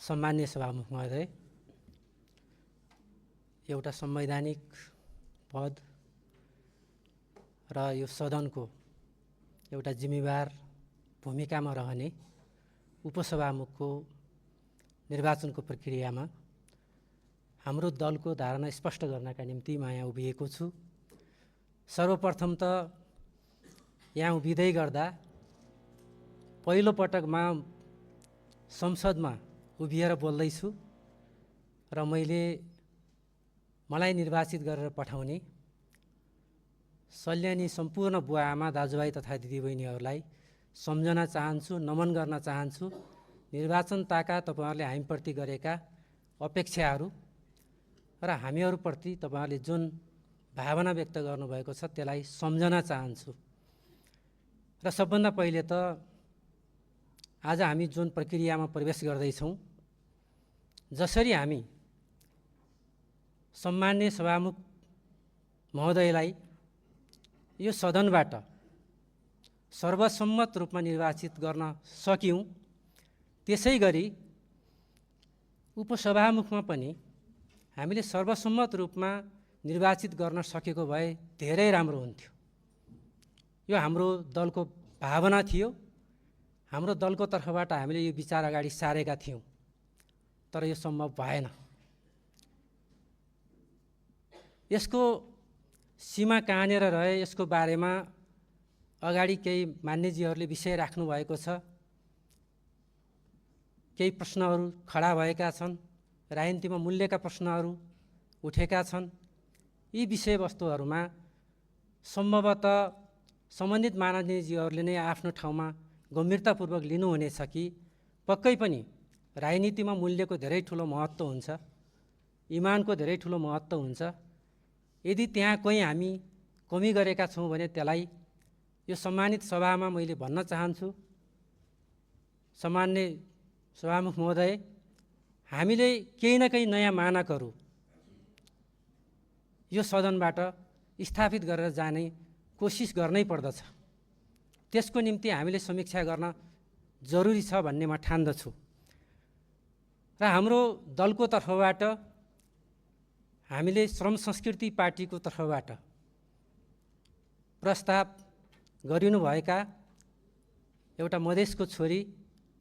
सम्मान्य सभामुख महोदय, एउटा संवैधानिक पद र यो सदनको एउटा जिम्मेवार भूमिकामा रहने उपसभामुखको निर्वाचनको प्रक्रियामा हाम्रो दलको धारणा स्पष्ट गर्नका निम्ति म यहाँ उभिएको छु। सर्वप्रथम त यहाँ उभिँदै गर्दा पहिलो पटकमा संसदमा उभिएर बोल्दैछु र मलाई निर्वाचित गरेर पठाउने सल्यानी सम्पूर्ण बुवा आमा दाजुभाइ तथा दिदीबहिनीहरूलाई सम्झना चाहन्छु, नमन गर्न चाहन्छु। निर्वाचन ताका तपाईहरुले हामीप्रति गरेका अपेक्षाहरू र हामीहरूप्रति तपाईहरुले जुन भावना व्यक्त गर्नुभएको छ त्यसलाई सम्झना चाहन्छु। र सबभन्दा पहिले त आज हामी जुन प्रक्रियामा प्रवेश गर्दैछौँ, जसरी हामी सम्मान्य सभामुख महोदयलाई यो सदनबाट सर्वसम्मत रूपमा निर्वाचित गर्न सक्यौं, त्यसै गरी उपसभामुखमा पनि हामीले सर्वसम्मत रूपमा निर्वाचित गर्न सकेको भए धेरै राम्रो हुन्थ्यो। यो हाम्रो दलको भावना थियो। हाम्रो दलको तर्फबाट हामीले यो विचार अगाडि सारेका थियौं, तर यो सम्भव भएन। यसको सीमा कहाँनिर रहे, यसको बारेमा अगाडि केही मान्यजीहरूले विषय राख्नु भएको छ। केही प्रश्नहरू खडा भएका छन्, राजनीतिमा मूल्यका प्रश्नहरू उठेका छन्। यी विषयवस्तुहरूमा सम्भवतः सम्बन्धित माननीयजीहरूले नै आफ्नो ठाउँमा गम्भीरतापूर्वक लिनुहुनेछ कि पक्कै पनि राजनीतिमा मूल्यको धेरै ठुलो महत्त्व हुन्छ, इमानको धेरै ठुलो महत्त्व हुन्छ। यदि त्यहाँ कोही हामी कमी गरेका छौँ भने त्यसलाई यो सम्मानित सभामा मैले भन्न चाहन्छु। सम्मान्य सभामुख महोदय, हामीले केही न केही नयाँ मानकहरू यो सदनबाट स्थापित गरेर जाने कोसिस गर्नै पर्दछ। त्यसको निम्ति हामीले समीक्षा गर्न जरुरी छ भन्ने म ठान्दछु। र हाम्रो दलको तर्फबाट हामीले श्रम संस्कृति पार्टीको तर्फबाट प्रस्ताव गरिनुभएका एउटा मधेसको छोरी,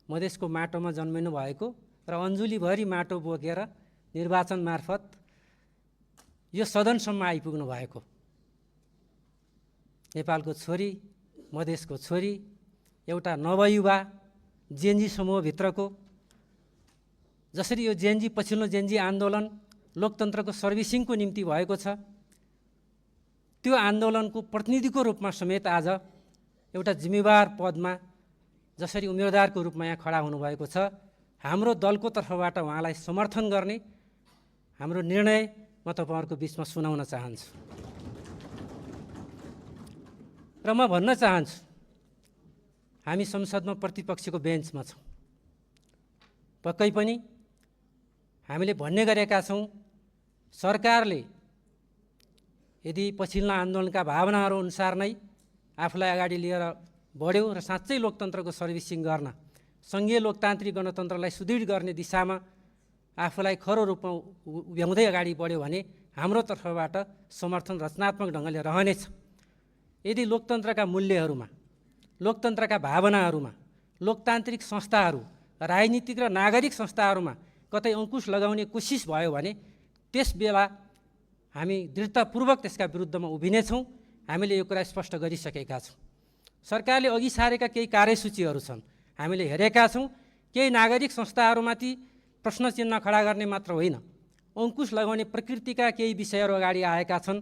मधेसको माटोमा जन्मिनु भएको र अञ्जुलीभरि माटो बोकेर निर्वाचन मार्फत यो सदनसम्म आइपुग्नु भएको नेपालको छोरी, मधेसको छोरी, एउटा नवयुवा जेनजी समूहभित्रको, जसरी यो जेनजी पछिल्लो जेनजी आन्दोलन लोकतन्त्रको सर्भिसिङको निम्ति भएको छ, त्यो आन्दोलनको प्रतिनिधिको रूपमा समेत आज एउटा जिम्मेवार पदमा जसरी उम्मेदवारको रूपमा यहाँ खडा हुनुभएको छ, हाम्रो दलको तर्फबाट उहाँलाई समर्थन गर्ने हाम्रो निर्णय म तपाईहरुको बीचमा सुनाउन चाहन्छु। र म भन्न चाहन्छु, हामी संसदमा प्रतिपक्षको बेन्चमा छौँ। पक्कै पनि हामीले भन्ने गरेका छौँ, सरकारले यदि पछिल्ला आन्दोलनका भावनाहरू अनुसार नै आफूलाई अगाडि लिएर बढ्यो र साँच्चै लोकतन्त्रको सर्भिसिङ गर्न, सङ्घीय लोकतान्त्रिक गणतन्त्रलाई सुदृढ गर्ने दिशामा आफूलाई खरो रूपमा उभ्याउँदै अगाडि बढ्यो भने हाम्रो तर्फबाट समर्थन रचनात्मक ढङ्गले रहनेछ। यदि लोकतन्त्रका मूल्यहरूमा, लोकतन्त्रका भावनाहरूमा, लोकतान्त्रिक संस्थाहरू, राजनीतिक र नागरिक संस्थाहरूमा कतै अंकुश लगाउने कोसिस भयो भने त्यस बेला हामी दृढतापूर्वक त्यसका विरुद्धमा उभिनेछौँ। हामीले यो कुरा स्पष्ट गरिसकेका छौँ। सरकारले अघि सारेका केही कार्यसूचीहरू छन्, हामीले हेरेका छौँ। केही नागरिक संस्थाहरूमाथि प्रश्न चिन्ह खडा गर्ने मात्र होइन, अंकुश लगाउने प्रकृतिका केही विषयहरू अगाडि आएका छन्।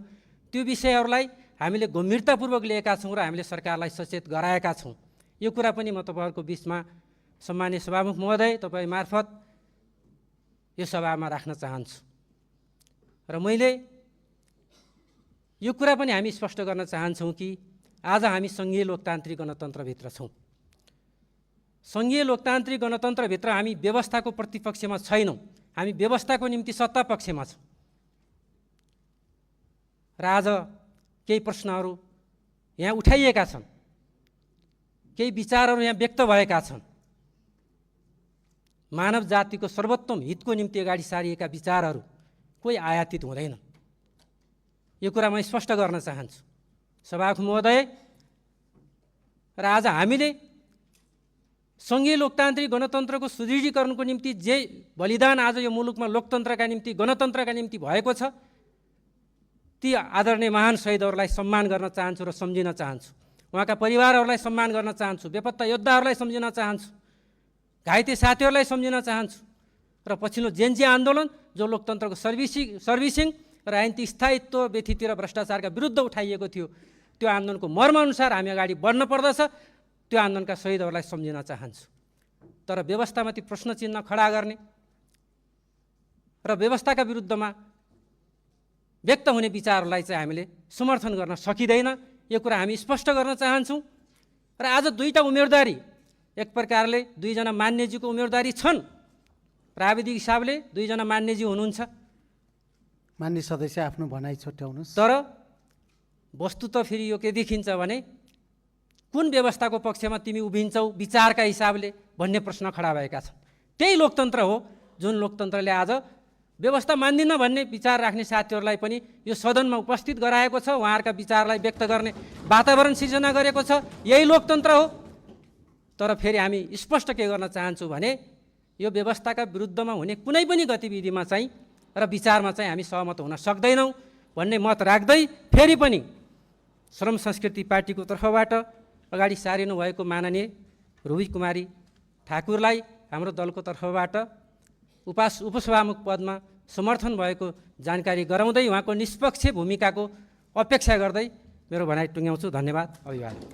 त्यो विषयहरूलाई हामीले गम्भीरतापूर्वक लिएका छौँ र हामीले सरकारलाई सचेत गराएका छौँ। यो कुरा पनि म तपाईहरुको बीचमा सम्मान्य सभामुख महोदय तपाईँ मार्फत यो सभामा राख्न चाहन्छु। र मैले यो कुरा पनि हामी स्पष्ट गर्न चाहन्छौँ कि आज हामी सङ्घीय लोकतान्त्रिक गणतन्त्रभित्र छौँ। सङ्घीय लोकतान्त्रिक गणतन्त्रभित्र हामी व्यवस्थाको प्रतिपक्षमा छैनौँ, हामी व्यवस्थाको निम्ति सत्ता पक्षमा छौँ। र आज केही प्रश्नहरू यहाँ उठाइएका छन्, केही विचारहरू यहाँ व्यक्त भएका छन्। मानव जातिको सर्वोत्तम हितको निम्ति अगाडि सारिएका विचारहरू कोही आयातित हुँदैन। यो कुरा म स्पष्ट गर्न चाहन्छु। सभामुख महोदय, र आज हामीले सङ्घीय लोकतान्त्रिक गणतन्त्रको सुदृढीकरणको निम्ति जे बलिदान आज यो मुलुकमा लोकतन्त्रका निम्ति गणतन्त्रका निम्ति भएको छ, ती आदरणीय महान शहीदहरूलाई सम्मान गर्न चाहन्छु र सम्झिन चाहन्छु। उहाँका परिवारहरूलाई सम्मान गर्न चाहन्छु, बेपत्ता योद्धाहरूलाई सम्झिन चाहन्छु, घाइते साथीहरूलाई सम्झिन चाहन्छु। र पछिल्लो जेनजी आन्दोलन जो लोकतन्त्रको सर्भिसिङ र राजनीतिक स्थायित्व व्यथिति र भ्रष्टाचारका विरुद्ध उठाइएको थियो, त्यो आन्दोलनको मर्मअनुसार हामी अगाडि बढ्न पर्दछ। त्यो आन्दोलनका शहीदहरूलाई सम्झिन चाहन्छु। तर व्यवस्थामाथि प्रश्न चिन्ह खडा गर्ने र व्यवस्थाका विरुद्धमा व्यक्त हुने विचारहरूलाई चाहिँ हामीले समर्थन गर्न सकिँदैन। यो कुरा हामी स्पष्ट गर्न चाहन्छौँ। र आज दुईटा उम्मेदवारी, एक प्रकारले दुईजना मान्यजीको उम्मेदवारी छन्। प्राविधिक हिसाबले दुईजना मान्यजी हुनुहुन्छ। मान्य सदस्य आफ्नो भनाइ छुट्याउनुहोस्। तर वस्तु त फेरि यो के देखिन्छ भने कुन व्यवस्थाको पक्षमा तिमी उभिन्छौ विचारका हिसाबले भन्ने प्रश्न खडा भएका छन्। त्यही लोकतन्त्र हो जुन लोकतन्त्रले आज व्यवस्था मान्दिन भन्ने विचार राख्ने साथीहरूलाई पनि यो सदनमा उपस्थित गराएको छ, उहाँहरूका विचारलाई व्यक्त गर्ने वातावरण सिर्जना गरेको छ। यही लोकतन्त्र हो। तर फेरि हामी स्पष्ट के गर्न चाहन्छौँ भने यो व्यवस्थाका विरुद्धमा हुने कुनै पनि गतिविधिमा चाहिँ र विचारमा चाहिँ हामी सहमत हुन सक्दैनौँ भन्ने मत राख्दै फेरि पनि श्रम संस्कृति पार्टीको तर्फबाट अगाडि सारिनु भएको माननीय रुबी कुमारी ठाकुरलाई हाम्रो दलको तर्फबाट उपसभामुख पदमा समर्थन भएको जानकारी गराउँदै उहाँको निष्पक्ष भूमिकाको अपेक्षा गर्दै मेरो भनाइ टुङ्ग्याउँछु। धन्यवाद। अभिवादन।